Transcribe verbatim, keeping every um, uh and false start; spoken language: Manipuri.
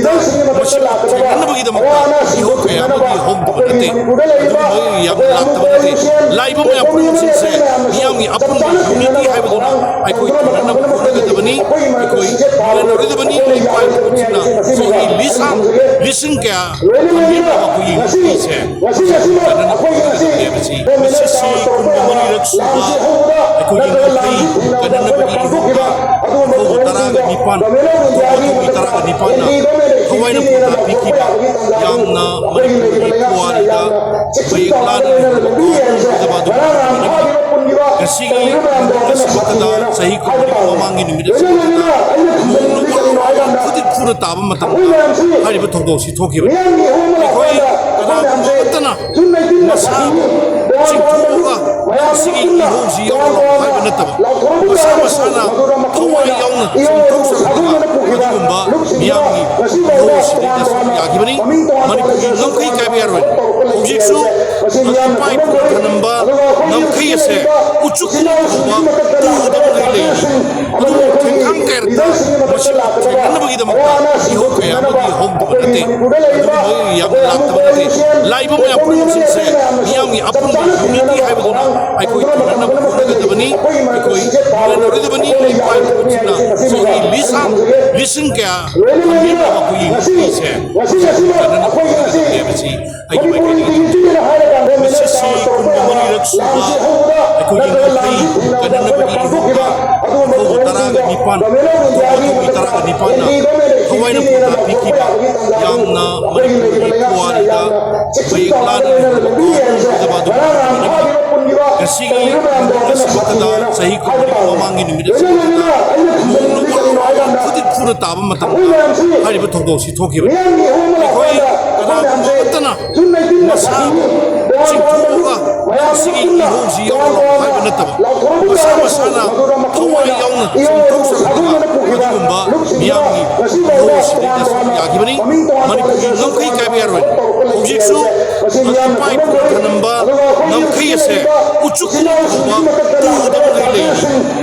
ꯃꯁꯤꯕꯨ ꯊꯦꯡꯅꯅꯕꯒꯤꯗꯃꯛꯇ ꯏꯍꯧ ꯀꯌꯥ ꯑꯃꯗꯤ ꯍꯧꯗꯕ ꯅꯠꯇꯦ꯫ ꯑꯗꯨꯒꯨꯝꯕ ꯌꯥꯝꯅ ꯂꯥꯛꯇꯕ ꯅꯠꯇꯦ꯫ ꯂꯥꯛꯏꯕ ꯃꯌꯥꯝ ꯄꯨꯝꯅꯃꯛꯁꯤꯡꯁꯦ ꯃꯤꯌꯥꯝꯒꯤ ꯑꯄꯨꯟꯕ unity ꯍꯥꯏꯕꯗꯨꯅ ꯑꯩꯈꯣꯏ ꯊꯦꯡꯅꯅꯕ ꯍꯣꯠꯅꯒꯗꯕꯅꯤ꯫ ꯑꯩꯈꯣꯏ ꯃꯤꯔꯣꯏꯗꯕꯅꯤ꯫ ꯏꯄꯥ ꯏꯄꯨꯁꯤꯡꯅ ꯆꯍꯤ ꯂꯤꯁꯤꯡ ꯂꯤꯁꯤꯡ ꯀꯌꯥ ꯊꯝꯕꯤꯔꯕ ꯑꯩꯈꯣꯏꯒꯤ ꯉꯁꯤ ꯍꯥꯏꯕꯁꯤ ꯃꯁꯤꯁꯤ ꯀꯨꯟꯃꯔꯤꯔꯛ ꯁꯨꯕ ꯑꯩꯈꯣꯏꯒꯤ ꯉꯝꯈꯩ ꯀꯟꯅꯅꯕꯒꯤ ꯏꯍꯧꯗ ꯑꯐꯧꯕ ꯇꯔꯥꯒ ꯅꯤꯄꯥꯟ, ꯑꯐꯧꯕ ꯇꯔꯥꯒ ꯅꯤꯄꯥꯟꯅ ꯊꯋꯥꯏꯅ ꯄꯥꯎꯇꯥꯛ ꯄꯤꯈꯤꯕ, ꯌꯥꯝꯅ ꯃꯅꯤꯄꯨꯔꯒꯤ ꯄꯨꯋꯥꯔꯤꯗ ꯃꯌꯦꯛ ꯂꯥꯅ ꯂꯩꯔꯝꯕ ꯄꯥꯎ ꯐꯥꯎꯖꯕ ꯑꯗꯨ ꯉꯁꯤꯒꯤ ꯆꯍꯤ ꯀꯨꯟꯃꯔꯤ ꯃꯃꯥꯡꯒꯤ ꯅꯨꯃꯤꯠ ꯑꯁꯤꯗ ꯅꯣꯡꯅ ꯋꯥ ꯋꯥ ꯋꯥ ꯐꯨꯗꯤꯠ ꯐꯨꯅ ꯇꯥꯕ ꯃꯇꯝꯗ ꯍꯥꯏꯔꯤꯕ ꯊꯧꯗꯣꯛ ꯑꯁꯤ ꯊꯣꯛꯈꯤꯕꯅꯤ꯫ ꯑꯩꯈꯣꯏ ꯀꯅꯥꯒꯨꯝꯕ ꯑꯃꯠꯇꯅ ꯃꯁꯥꯕꯨ ꯆꯤꯡꯊꯣꯛꯑꯒ ꯃꯁꯤꯒꯤ ꯏꯍꯧꯁꯤ ꯌꯥꯎꯔꯨꯔꯣ ꯍꯥꯏꯕ ꯅꯠꯇꯕ, ꯃꯁꯥ ꯃꯁꯥꯅ ꯊꯋꯥꯏ ꯌꯥꯎꯅ ꯆꯣꯡꯊꯣꯛꯆꯔꯛꯄ ꯑꯗꯨꯒꯨꯝꯕ ꯃꯤꯌꯥꯝꯒꯤ ꯏꯍꯧ ꯑꯁꯤꯗꯩꯗ ꯁꯔꯨꯛ ꯌꯥꯈꯤꯕꯅꯤ꯫ ꯃꯅꯤꯄꯨꯔꯒꯤ ꯉꯝꯈꯩ ꯀꯥꯏꯕ ꯌꯥꯔꯣꯏ꯫ ꯍꯧꯖꯤꯛꯁꯨ ꯏꯄꯥ ꯏꯄꯨꯅ ꯊꯝꯂꯝꯕ ꯉꯝꯈꯩ ꯑꯁꯦ ꯎꯆꯨꯛ ꯀꯨꯝꯕ ꯇꯨꯗꯕ ꯃꯈꯩ ꯂꯩꯔꯤ꯫ ꯑꯗꯨꯕꯨ ꯊꯦꯡꯈꯥꯡ ꯀꯌꯥꯗ ꯃꯁꯤ ꯊꯦꯡꯅꯅꯕꯒꯤꯗꯃꯛꯇ ꯏꯍꯧ ꯀꯌꯥ ꯑꯃꯗꯤ ꯍꯧꯗꯕ ꯅꯠꯇꯦ꯫ ꯑꯗꯨꯒꯨꯝꯕ ꯌꯥꯝꯅ ꯂꯥꯛꯇꯕ ꯅꯠꯇꯦ꯫ ꯂꯥꯛꯏꯕ ꯃꯌꯥꯝ ꯄꯨꯝꯅꯃꯛꯁꯤꯡꯁꯦ ꯃꯤꯌꯥꯝꯒꯤ ꯑꯄꯨꯟꯕ unity ꯍꯥꯏꯕꯗꯨꯅ ꯑꯩꯈꯣꯏ ꯊꯦꯡꯅꯅꯕ ꯍꯣꯠꯅꯒꯗꯕꯅꯤ꯫ ꯑꯩꯈꯣꯏ ꯃꯤꯑꯣꯏꯅꯔꯣꯏꯗꯕꯅꯤ꯫ ꯏꯄꯥ ꯏꯄꯨꯁꯤꯡꯅ ꯆꯍꯤ ꯂꯤꯁꯥꯡ ꯂꯤꯁꯤꯡ ꯀꯌꯥ ꯊꯝꯕꯤꯔꯕ ꯑꯩꯈꯣꯏꯒꯤ ꯉꯁꯤꯁꯦ ꯍꯥꯏꯕꯁꯤ ꯑꯩꯒꯤ ꯃꯥꯏꯀꯩꯗꯒꯤ ꯊꯝꯖꯒꯦ꯫ ꯃꯁꯤꯁꯤ ꯀꯨꯟꯃꯔꯤꯔꯛ ꯁꯨꯕ ꯑꯩꯈꯣꯏꯒꯤ ꯉꯝꯈꯩ ꯀꯟꯅꯅꯕꯒꯤ ꯏꯍꯧꯗ ꯑꯐꯧꯕ ꯇꯔꯥꯒ ꯅꯤꯄꯥꯟ, ꯑꯐꯧꯕ ꯇꯔꯥꯒ ꯅꯤꯄꯥꯟꯅ ꯊꯋꯥꯏꯅ ꯄꯥꯎꯇꯥꯛ ꯄꯤꯈꯤꯕ, ꯌꯥꯝꯅ ꯃꯅꯤꯄꯨꯔꯒꯤ ꯄꯨꯋꯥꯔꯤꯗ ꯃꯌꯦꯛ ꯂꯥꯅ ꯂꯩꯔꯝꯕ ꯄꯥꯎ ꯐꯥꯎꯖꯕ ꯑꯗꯨ ꯉꯁꯤꯒꯤ ꯅꯨꯃꯤꯠ ꯑꯁꯤꯃꯛꯇꯗ ꯆꯍꯤ ꯀꯨꯟꯃꯔꯤ ꯃꯃꯥꯡꯒꯤ ꯅꯨꯃꯤꯠ ꯑꯁꯤꯃꯛꯇꯗ ꯅꯣꯡꯅ ꯋꯥ ꯋꯥ ꯐꯨꯗꯤꯠ ꯐꯨꯅ ꯇꯥꯕ ꯃꯇꯝꯗ ꯍꯥꯏꯔꯤꯕ ꯊꯧꯗꯣꯛꯁꯤ ꯊꯣꯛꯈꯤꯕꯅꯤ꯫ ꯑꯩꯈꯣꯏ ꯀꯅꯥꯒꯨꯝꯕ ꯑꯃꯠꯇꯅ ꯃꯁꯥꯕꯨ ꯆꯤꯡꯊꯣꯛꯑꯒ ꯃꯁꯤꯒꯤ ꯏꯍꯧꯁꯤ ꯌꯥꯎꯔꯨꯔꯣ ꯍꯥꯏꯕ ꯅꯠꯇꯕ, ꯃꯁꯥ ꯃꯁꯥꯅ ꯊꯋꯥꯏ ꯌꯥꯎꯅ ꯆꯣꯡꯊꯣꯛꯆꯔꯛꯄ ꯑꯗꯨꯒꯨꯝꯕ ꯃꯤꯌꯥꯝꯒꯤ ꯏꯍꯧ ꯑꯁꯤꯗꯩꯗ ꯁꯔꯨꯛ ꯌꯥꯈꯤꯕꯅꯤ꯫ ꯃꯅꯤꯄꯨꯔꯒꯤ ꯉꯝꯈꯩ ꯀꯥꯏꯕ ꯌꯥꯔꯣꯏ꯫ ꯍꯧꯖꯤꯛꯁꯨ ꯏꯄꯥ ꯏꯄꯨꯅ ꯊꯝꯂꯝꯕ ꯉꯝꯈꯩ ꯑꯁꯦ ꯎꯆꯨꯛ ꯀꯨꯝꯕ ꯇꯨꯗꯕ ꯃꯈꯩ ꯂꯩꯔꯤ꯫